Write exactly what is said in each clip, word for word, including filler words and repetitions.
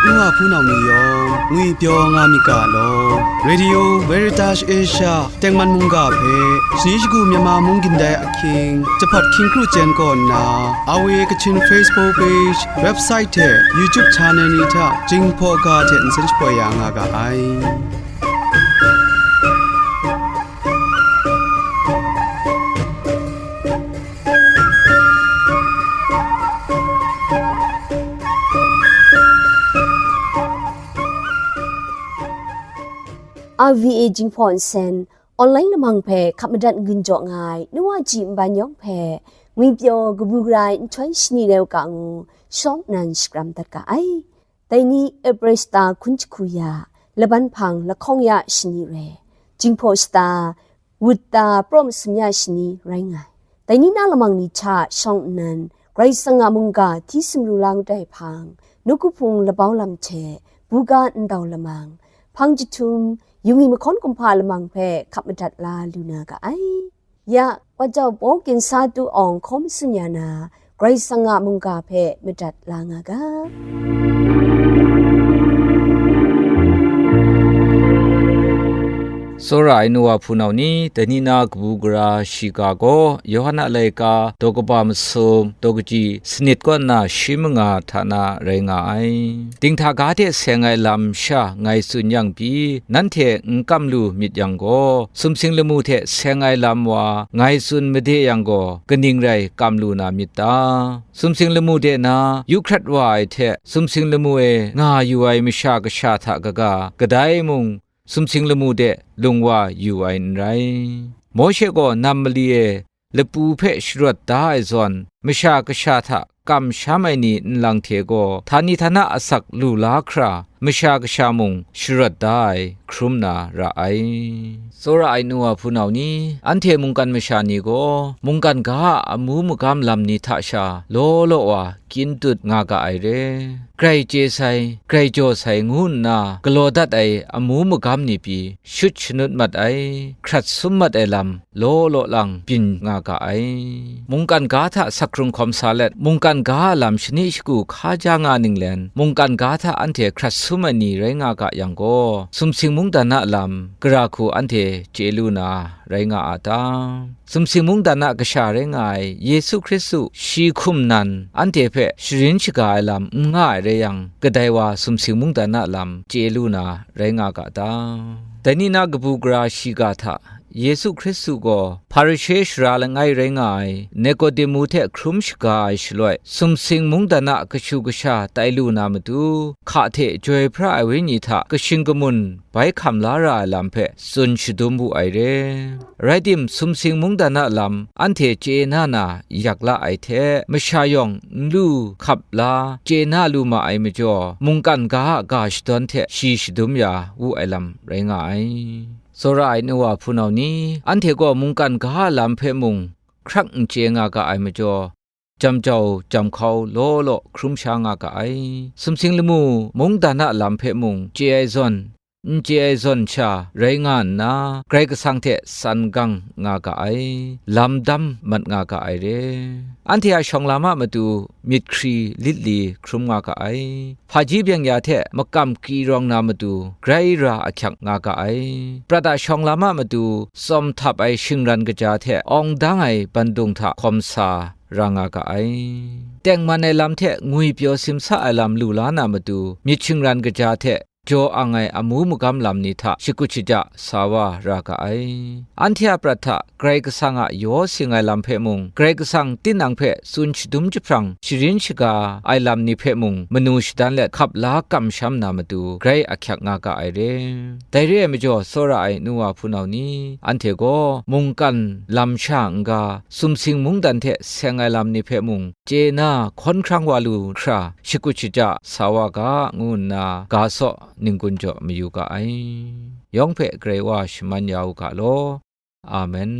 Nu wa hpunau ni yawng ngwipyaw nga myit ga law. Radio Veritas Asia tengman mungga hpe shani shagu Myanmar mung gindai ahkying, jahpawt hkying kru chyen kaw nna, A W A Kachin Facebook page, website hte YouTube channel ni hta Jinghpaw ga hte nsen shapoi ya nga ga ai. R V A Jinghpaw Nsen, online lamang hpe hkap madat n-gun jaw nga ai, nu wa ji nban yawng hpe, ngwipyaw kabu gara ai nhtoi shani rai u ga ngu, shawng nnan shakram dat ga ai. Dai ni April shata hkun jahku ya, laban hpang lahkawng ya shani rai, Jinghpaw shata, wut ta, praw masum ya shani rai nga ai. Dai ni na lamang ni hta shawng nnan, Karai Kasang a mungga hti sumru la ngut ai hpang, nawku hpung labau lam hte, buga ndau lamang, hpang jahtum, yu ngwi mahkawn kumhpa lamang hpe hkap madat la lu na ga ai. Ya, Wa Jau Paw Ginsa Tu Awng hkaw matsun ya na, Karai Kasang a mungga hpe madat la nga ga. Tsawra ai nu wa hpunau ni, dai ni na kabu gara shiga gaw, Yawhan a laika, daw kaba masum, daw kaji sanit kaw nna shi manga hta na rai nga ai. Dinghta ga hte seng ai lam sha ngai tsun yang pyi, nanhte n kam lu myit yang gaw, sumsing lamu hte seng ai lam wa ngai tsun made yang gaw, kaning rai kam lu na myit ta? Sumsing lamu de na yu hkrat wa ai hte, sumsing lamu e nga yu ai masha kasha hta kaga, kadai mung sumsing lamu de lung wa yu ai n rai. Mawshe gaw nam mali e lapu hpe sharawt da ai zawn, masha kasha hta kamsham ai ni nlang hte gaw, htani htana asak lu la hkra, masha kasha mung sharawt da ai hkrum na ra ai. Tsawra ai nu wa hpunau ni, anhte mungkan masha ni gaw, mungkan ga a amu magam lam ni hta sha law law wa kyin tut nga ga ai re. Grai chye sai, grai jaw sai ngu nna galaw dat ai amu magam ni pyi shut shanut mat ai, hkrat sum mat ai lam law law lang byin nga ga ai. Mungkan ga hta sak hkrung hkawm sa let, mungkan ga a lam shani shagu hka ja nga ninglen, mungkan ga hta anhte hkrat sum ai ni rai nga ga yang gaw, sumsing mungdan a lam gara hku anhte chye lu na rai nga a ta? Sumsing mungdan a kasha rai nga ai Yesu Hkristu shi hkum nan anhte hpe sharin shaga ai lam n nga ai rai yang, kadai wa sumsing mungdan a lam chye lu na rai nga ga ta? Dai ni na kabu gara shiga hta Yesu Hkristu gaw Hparishe sara langai rai nga ai Nikodimu hte hkrum shaga ai shaloi, sumsing mungdan a kashu kasha tai lu na matu, hka hte Chyoi pra ai Wenyi hta kashing kamun bai hkam la ra ai lam hpe tsun shadum wu ai re. Rai tim, sumsing mungdan a lam anhte chye na na yak la ai hte, masha yawng n lu hkap la chye na lu ma ai majaw, mungkan ga a ga shadawn hte shi shadum ya wu ai lam rai nga ai. Tsawra ai nu wa hpunau ni, anhte gaw mungkan ga a lam hpe mung hkrak n chye nga ga ai majaw, jam jau jam hkau law law hkrum sha nga ga ai. Sumsing lamu mungdan a lam hpe mung chye ai zawn, n chye ai zawn sha rai nga nna, Karai Kasang hte san gang nga ga ai, lam dam mat nga ga ai re. Anhte a shawng lam a matu myit hkri lit li hkrum nga ga ai. Hpaji byeng ya hte makam ki rawng na matu grai ra ahkyak nga ga ai. Prat a shawng lam a matu tsawm htap ai shingran kaja hte awng dang ai bandung hta hkawm sa ra nga ga ai. Tengman ai lam hte ngwipyaw simsa ai lam lu la na matu, myit shingran kaja hte jaw ang ai amu magam lam ni hta shakut shaja sa wa ra ga ai. Anhte a prat hta Karai Kasang a yaw sing ai lam hpe mung, Karai Kasang tinang hpe tsun shadum jahprang sharin shaga ai lam ni hpe mung manu shadan let hkap la kamsham na matu, grai ahkyak nga ga ai re. Dai re ai majaw, tsawra ai nu wa hpunau ni, anhte gaw mungkan lam sha n-ga, sumsing mungdan hte seng ai lam ni hpe mung chye na hkawn hkrang wa lu hkra, shakut shaja sa wa ga, ngu nna ga saw n-gun jaw mayu ga ai. Yawng hpe Karai Wa shaman ya u ga law. Amen.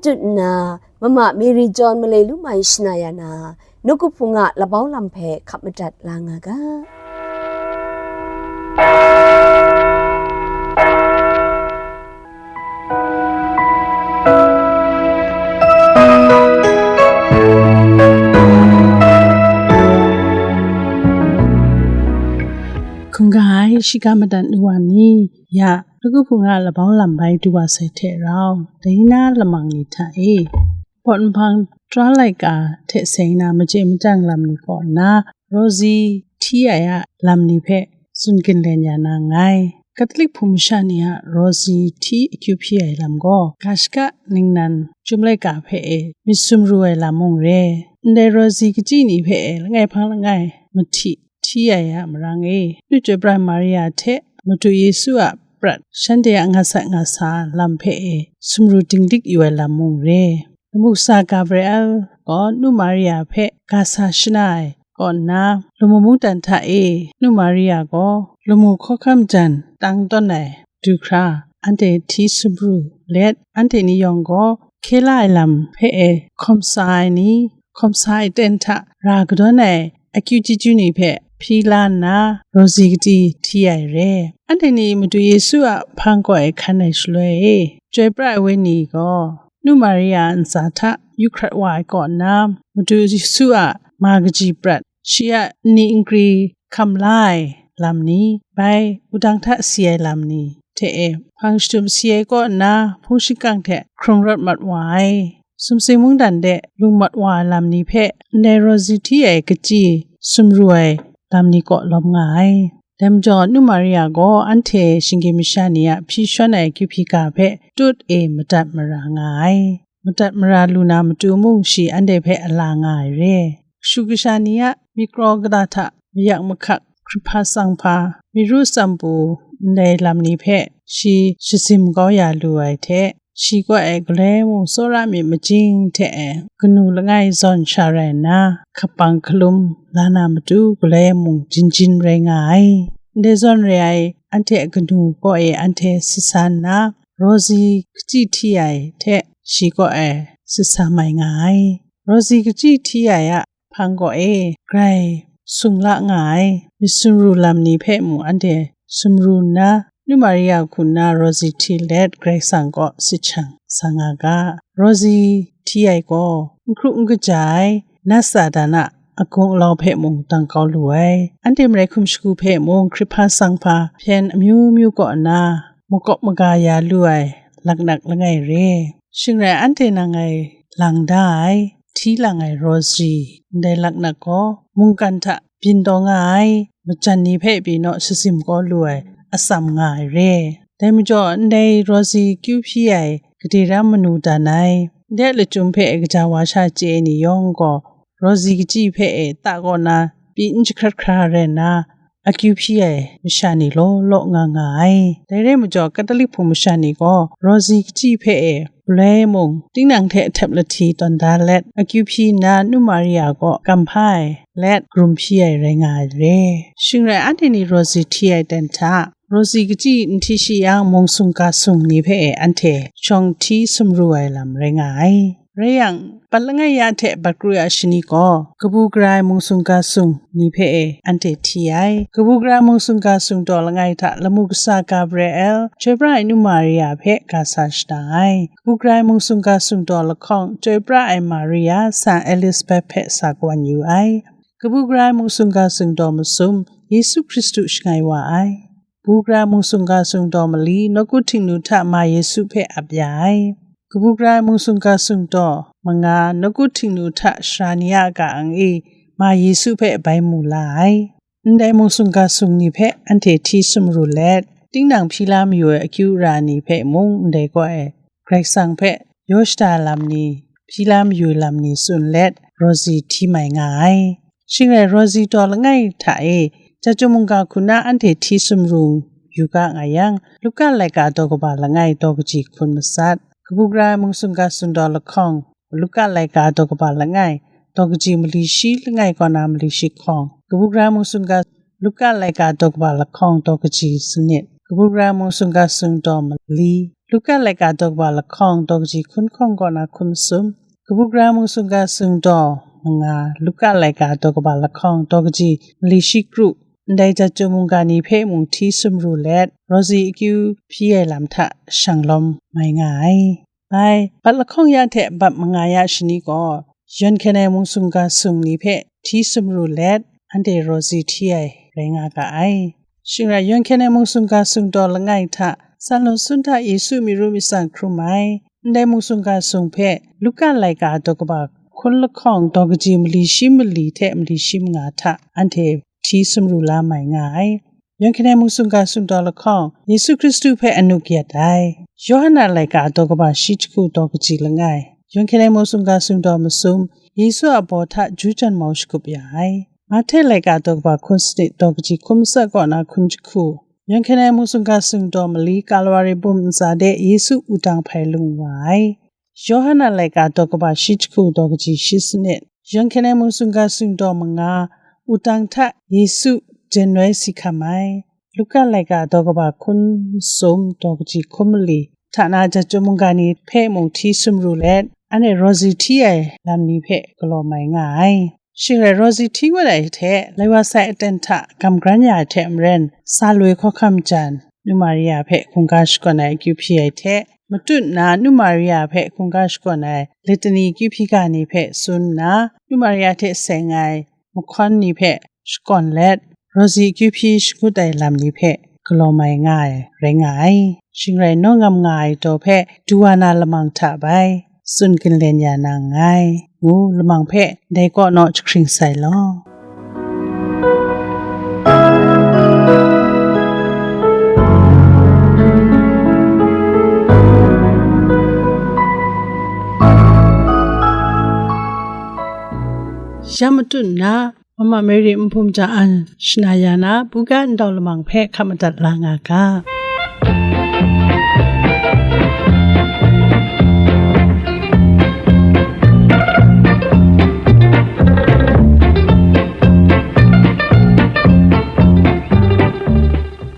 Tut nna, Mama Mary John malai lu mai shana ya na, nawku hpung a labau lam hpe hkap madat la nga ga. Hkungga ai shiga madat nu wa ni, ya, nawku hpung a labau lam bai du wa sai hte rau, dai na lamang ni hta e, pawt nhpang tra laika hte seng na machye machyang lam ni kaw nna, Rosie hti ai a lam ni hpe tsun ginlen ya na nngai. Katalik hpung masha ni a Rosie hti akyu hpyi ai lam gaw, ga shaka ningnan chyum laika hpe e myit sumru ai lam mung re, ndai Rosie kachyi ni hpe e langai hpang langai mahti hti ai a marang e, nu chyoi pra ai Maria hte Madu Yesu a prat shanhte a nga sat nga sa lam hpe e sumru dinglik yu ai lam mung re. Lamu kasa Gabriel gaw nu Maria hpe ga sa shana ai kaw nna, lamu mungdan hta e nu Maria gaw lamu hkawhkam jan tang tawn ai du hkra, anhte hti sumru let, anhte ni yawng gaw hkye la ai lam hpe e hkawm sa ai ni, hkawm sa ai ten hta ra kadawn ai akyu chyeju ni hpe hpyi la nna, Rosie kachyi hti ai re. Anhte ni Madu Yesu a hpang kaw e hkan ai shaloi e, chyoi pra ai wenyi gaw, nu Maria a ntsa hta yu hkrat wa ai kaw nna, Madu Yesu a ma kaji prat, shi a nni nkri hkam la ai lam ni, bai wudang hta si ai lam ni hte e hpang shadum si ai kaw nna, hpung shingkang hte hkrung rawt mat wa ai. Sumsing mungdan de lung mat wa ai lam ni hpe ndai Rosie hti ai kachyi sumru ai lam ni kaw lawm nga ai. Dai majaw, nu Maria gaw anhte shinggyim masha ni a hpyi shawn ai akyu hpyi ga hpe tut e madat mara nga ai. Madat mara lu na matu mung shi anhte hpe a la nga ai re. Kashu kasha ni a myit kraw kata hta mayak mahkak, hkrit hpa tsang hpa, myit ru tsam pru ndai lam ni hpe shi shasim kau ya lu ai hte, shi kaw e galoi mung tsawra myit majing hte e kanu langai zawn sha rai nna, hkapang hkalum la na matu galoi mung jin jin rai nga ai. Ndai zawn re ai anhte a kanu kaw e anhte sit sa nna, Rosie kachyi hti ai hte shi kaw e sit sa mai nga ai. Rosie kachyi hti ai a hpang kaw e grai sung la nga ai. Myit sumru lam ni hpe mung anhte sumru nna, nu Maria hku nna Rosie hti let Karai Kasang kaw sit shang sa nga ga. Rosie hti ai gaw n hkru n kaja ai, nat sa dan a agung alau hpe mung dang kau lu ai. Anhte marai hkum shagu hpe mung hkrit hpa tsang hpa hpyen amyu myu kaw nna makawp maga ya lu ai laknak langai re. Shing rai anhte nang ngai lang da ai, hti lang ai Rosie ndai laknak gaw mungkan hta byin taw nga ai, majan ni hpe pyi naw shasim kau lu ai atsam nga ai re. Dai majaw, ndai Rosie kyu hpyi ai gade ram manu dan ai, ndai lachyum hpe kaja wa sha chye ai ni yawng gaw, Rosie kachyi hpe e ta kaw na pyi n jahkrat hkra rai nna, akyu hpyi ai masha ni law law nga nga ai. Dai rai majaw, Katolik hpung masha ni gaw Rosie kachyi hpe e galoi mung, tinang hte htep lahti tawn da let, akyu hpyi nna, nu Maria kaw kam hpa ai let, grum hpyi ai rai nga ai re. Shing rai, anhte ni Rosie hti ai ten hta, Rosie kachyi n hti shi yang, mung sung ga sung ni hpe e anhte shawng hti sumru ai lam rai nga ai. Rai yang, bat langai ya hte bat kru ya shani gaw, kabu gara ai mung sung ga sung ni hpe e anhte hti ai. Kabu gara ai mung sung ga sung daw langai hta lamu kasa Gabriel, chyoi pra ai nu Maria hpe ga sa shada ai. Kabu gara ai mung sung ga sung daw lahkawng, chyoi pra ai Maria, San Elizabeth hpe sa kawan yu ai. Kabu gara ai mung sung ga sung daw masum, Yesu Hkristu shangai wa ai. Kabu gara mung sung ga sung daw mali, nawku htingnu hta ma Yesu hpe ap ya ai. Kabu gara mung sung ga sung daw manga, nawku htingnu hta sara ni a ka-ang e ma Yesu hpe bai mu la ai. Ndai mung sung ga sung ni hpe anhte hti sumru let, tinang hpyi la mayu ai akyu ara ni hpe mung ndai kaw e Karai Kasang hpe yaw shada lam ni, hpyi la mayu lam ni tsun let, Rosie hti mai nga ai. Shing rai, Rosie daw langai hta e, Chyeju mungga hku na anhte hti sumru yu ga nga yang, Luka laika daw kaba langai daw kaji hkun matsat, kabu gara ai mung sung ga sung daw lahkawng, Luka laika daw kaba langai daw kaji mali shi langai kaw na mali shi hkawng, kabu gara ai mung sung ga, Luka laika daw kaba lahkawng daw kaji sanit, kabu gara ai mung sung ga sung daw mali, Luka laika daw kaba lahkawng daw kaji hkun hkawng kaw na hkun masum, kabu gara mung sungga sung daw manga, Luka laika daw kaba lahkawng daw kaji mali shi kru, ndai jat chyum mungga ni hpe mung hti sumru let, Rosie akyu hpyi ai lam hta shang lawm mai nga ai. Bai, bat lahkawng ya hte bat manga ya shani gaw, yawn hkyen ai mung sungga sung ni hpe hti sumru let, anhte Rosie hti ai rai nga ga ai. Shing rai, yawn hkyen ai mung sungga sung daw langai hta, san lawm sun hta Yesu myi ru myit tsang hkrum ai, ndai mung sungga sung hpe Luka laika daw kaba hkun lahkawng daw kaji mali shi mali hte mali shi manga hta anhte hti sumru la mai nga ai. Yawn hkyen ai mung sungga sung daw lahkawng, Yesu Hkristu hpe anu kayat ai. Yawhan a laika daw kaba shi jahku daw kaji langai, yawn hkyen ai mung sungga sung daw masum, Yesu a baw hta Ju jan mau shagup ya ai. Mahte laika daw kaba hkun sanit daw kaji hkun matsat kaw na hkun jahku, yawn hkyen ai mung sungga sung daw mali Kalwari bum ntsa de Yesu wudang hpai lung wa ai. Yawhan a laika daw kaba shi jahku daw kaji shi sanit, yawn hkyen ai mung sungga sung daw manga, wudang hta Yesu jen noi si hkam ai. Luka laika daw kaba hkun masum daw kaji hkun mali hta na jat chyum mungga ni hpe mung hti sumru let, anhte Rosie hti ai lam ni hpe galaw mai nga ai. Shing rai, Rosie hti wat ai hte, lai wa sai aten hta gam gran ya ai hte maren, sa loi hkawhkam jan, Nu Maria hpe hkungga shakawn ai akyu hpyi ai hte, matut nna Nu Maria hpe hkungga shakawn ai litani akyu hpyi ga ni hpe tsun nna, Nu Maria hte seng ai mahkawn ni hpe shakawn let, Rosie akyu hpyi shangut ai lam ni hpe galaw mai nga ai rai nga ai. Shing rai, nawngam nga ai daw hpe du wa na lamang hta bai tsun ginlen ya na nngai, ngu lamang hpe dai kaw naw jahkring sai law. Ya matut nna, Mama Mary npum ja an shana ya na, buga ndau lamang hpe hkap madat la nga ga.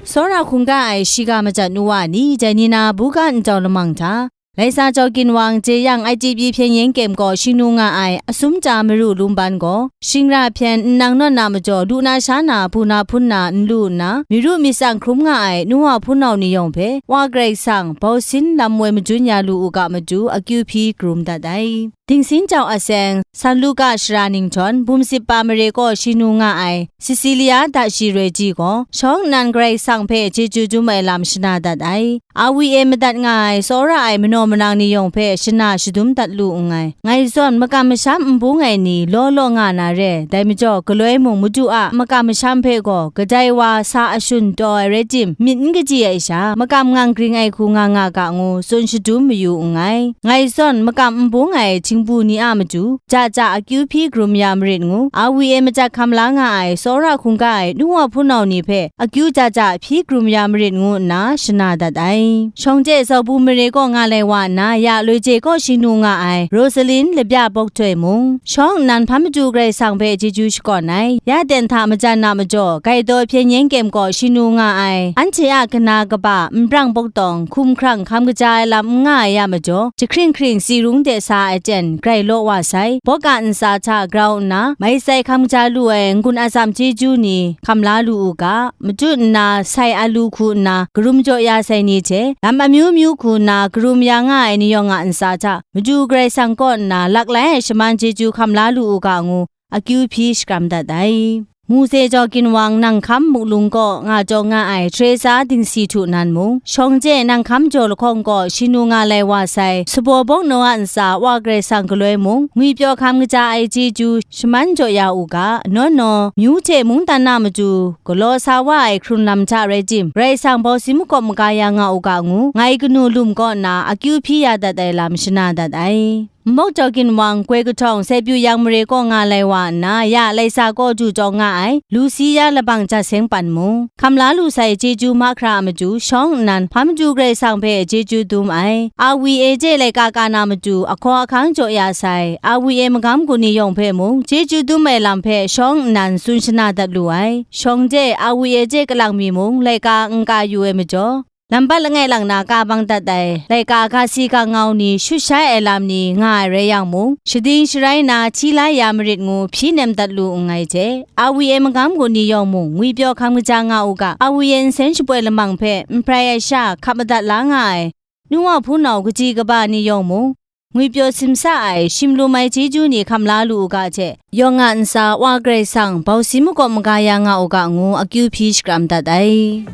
Tsawra hkungga ai shiga majat nu wa ni, dai ni na buga ndau lamang hta, Laisa Jaw Ginwang, Jeyang I T B Hpyen Yen Kyem kaw shingnu nga ai asum ja maru lum ban gaw, shingra hpyen nnang nawn na majaw, lu na sha na, bu na hpun na n lu nna, myi ru myit tsang hkrum nga ai nu wa hpunau ni yawng hpe, Wa Karai Kasang, bausin lam woi majun ya lu u ga matu, akyu hpyi karum dat ai. Dingsin jau a seng, San Luka shara ninghtawng, bum sip pa mare kaw shingnu nga ai, Sisilia da shi roi ji gaw, shawng nnan Karai Kasang hpe chyeju dum ai lam shana dat ai. A wi e madat nga ai, tsawra ai manaw manang ni yawng hpe shana shadum dat lu nngai. Ngai zawn makam masham n bung ai ni law law nga na re, dai majaw galoi mung Madu a makam masham hpe gaw kadai wa sa ashun taw ai rai tim, myit n kaji ai sha, makam ngang gring ai hku nga nga ga ngu tsun shadum mayu nngai. Ngai zawn makam n bung ai htingbu ni a matu, ja ja akyu hpyi karum ya marit ngu, A wi e madat hkam la nga ai tsawra hkungga ai nu wa hpunau ni hpe akyu ja ja hpyi karum ya marit ngu nna shana dat ai. Shawng je Zaubu mare kaw nga lai wa nna, ya loi je kaw shingnu nga ai Rosalin Labya Bawk Toi mung, shawng nnan hpa matu Karai Kasang hpe chyeju shakawn ai. Ya ten hta majan na majaw, Gaidaw Hpyen Yen Kyem kaw shingnu nga ai, anhte a kana kaba, nbrang bawk tawng, hkum hkrang hkam kaja ai lam n nga ai ya majaw, jahkring hkring tsi rung de sa ai ten grai law wa sai, bawk a ntsa hta grau nna, mai tsai hkam kaja lu ai n-gun atsam chyeju ni hkam la lu u ga, matut nna sai alu hku nna karum jaw ya sai ni hte, lam amyu myu hku nna karum ya nga ai ni yawng a ntsa hta, Madu Karai Kasang kaw nna laklai ai shaman chyeju hkam la lu u ga ngu, akyu hpyi shakram dat ai. Mose Jaw Ginwang, Nang Hkam Muklung kaw nga taw nga ai Teresa Dingsi Htu nan mung, shawng je Nang Hkam Jaw Lahkawng kaw shingnu nga lai wa sai, Sabaw Bawng Naw a ntsa Wa Karai Kasang galoi mung, ngwi pyaw hkam kaja ai chyeju shaman jaw ya u ga, naw naw, myu hte mungdan a matu galaw sa wa ai hkrun lam hta rai tim, Karai Kasang bausin makawp maga ya nga u ga ngu, ngai kanu lum kaw nna akyu hpyi ya dat ai lam shana dat ai. Nbawk Jaw Ginwang, Goi Kahtawng, Sai Pyu Yang mare kaw nga lai wa nna, ya Laisa kaw du taw nga ai, Lusia Labang Jat Seng Pan mung, hkam la lu sai chyeju mahkra a matu, shawng nnan, hpa matu Karai Kasang hpe chyeju dum ai, A wi e je laika ka na matu, ahkaw ahkang jaw ya sai, A wi e magam gun ni yawng hpe mung, chyeju dum ai lam hpe shawng nnan tsun shana dat lu ai, shawng je, A wi e je kalang mi mung, laika n ka yu ai majaw, lambat langai lang na ka bang dat ai, laika ga si ga ngau ni shut shai ai lam ni nga ai rai yang mung, shading sharai na hti la ya marit ngu hpyi nem dat lu nngai hte, R V A magam gun ni yawng mung ngwipyaw hkam kaja nga u ga, R V A nsen shapoi lamang hpe n prai ai sha hkap madat la nga ai, nu wa hpunau kaji kaba ni yawng mung, ngwipyaw simsa ai, shim lum ai chyeju ni hkam la lu u ga hte, yawng a ntsa Wa Karai Kasang bausi makawp maga ya nga u ga ngu akyu hpyi shakram dat ai.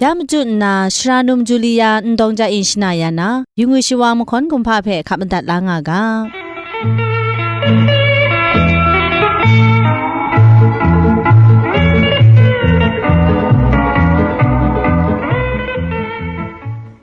Ya matu nna, Sara Num Julia n dawng ja in shana ya na, yu ngwi shawa mahkawn kumhpa hpe hkap madat la nga ga.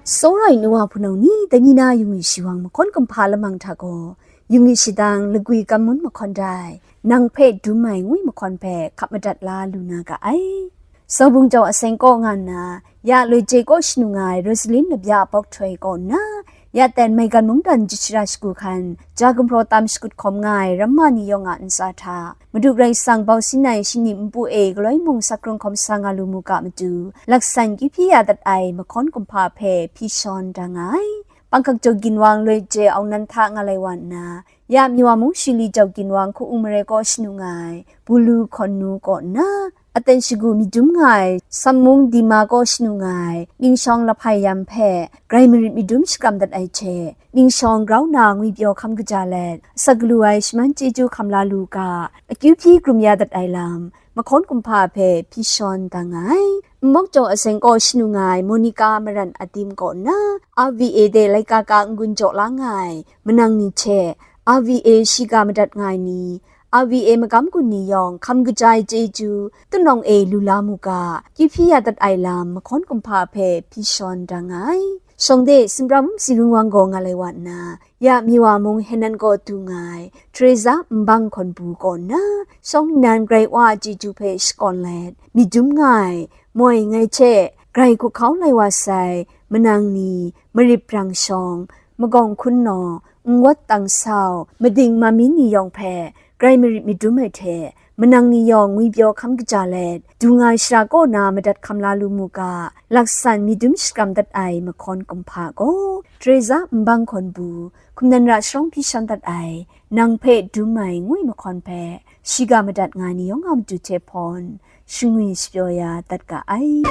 Tsawra ai nu wa hpunau ni, dai ni na yu ngwi shawang mahkawn kumhpa lamang hta gaw, yu ngwi shadang lagwi kam mun mahkawn dai, nang hpe dum ai ngwi mahkawn hpe hkap madat la lu na ga ai. Saubung jau aseng kaw nga nna, ya loi je kaw shanu nga ai Rosalin labya a bawk htoi kaw nna, ya ten maigan mungdan jahti shara shagu hkan, ja gumhpraw tam shakut hkawm nga ai ramma ni yawng a ntsa hta, Madu Karai Kasang bau sin ai shani npu e galoi mung sakrung hkawm sa nga lu mu ga matu, laksan kyu hpyi ya dat ai mahkawn kumhpa hpe hpyi shawn da nga ai. Panghkak jau ginwang loi je aung nan hta nga lai wa nna, ya mi wa mung shili jau ginwang hku-ung mare kaw shanu nga ai, Bulu hkawn nu kaw nna, aten shagu mi dum nga ai, Sammung Dima kaw shanu nga ai, ningshawng lahpai yam hpe, grai marit mi dum shakram dat ai hte, ningshawng grau na ngwipyaw hkam kaja let, asak galu ai shaman chyeju hkam la lu ga, akyu hpyi krum ya dat ai lam, mahkawn kumhpa hpe hpyi shawn da nga ai. Nmawk jaw aseng kaw shanu nga ai Monica Maran Adim kaw nna, R V A de laika ka n-gun jaw la nga ai manang ni hte, R V A shiga madat nga ai ni, R V A magam gun ni yawng hkam kaja ai chyeju, tunawng e lu la mu ga, kyu hpyi ya dat ai lam, mahkawn kumhpa hpe hpyi shawn da nga ai. Shawng de Simra mung si ring wang gaw nga lai wa nna, ya mi wa mung Henan kaw du nga ai, Teresa Nbang hkawn bu kaw nna, shawng nnan Karai Wa a chyeju hpe shakawn let, mi dum nga ai, moi ngai hte, grai hku hkau lai wa sai, manang ni, marit brang shawng, magawng hkun naw, nwat tang sau, mading mamyin ni yawng hpe, grai marit mi dum ai hte, manang ni yawng ngwipyaw hkam kaja let, du nga ai shara kaw na madat hkam la lu mu ga, laksan mi dum shakram dat ai mahkawn kumhpa gaw, Teresa Nbang hkawn bu, hkum nan ra sharawng hpyi shawn dat ai, nang hpe dum ai ngwi mahkawn hpe, shiga madat nga ai ni yawng a matu hte hpawn, shangwi shapyaw ya dat ga ai.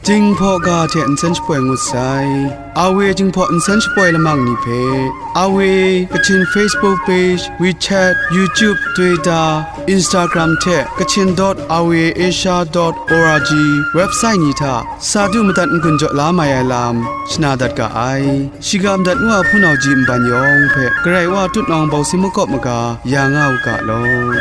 Jinghpaw ga hte nsen shapoi ngut sai. R V A Jinghpaw nsen shapoi lamang ni hpe, R V A Kachin Facebook page, WeChat, YouTube, Twitter, Instagram hte Kachin dot R V A Asia dot O R G website ni hta sa du madat n-gun jaw la mai ai lam shana dat ga ai. Shiga madat ngu a hpunau ji nban yawng hpe Karai Wa tutnawng bau si makawp maga ya nga u ga law.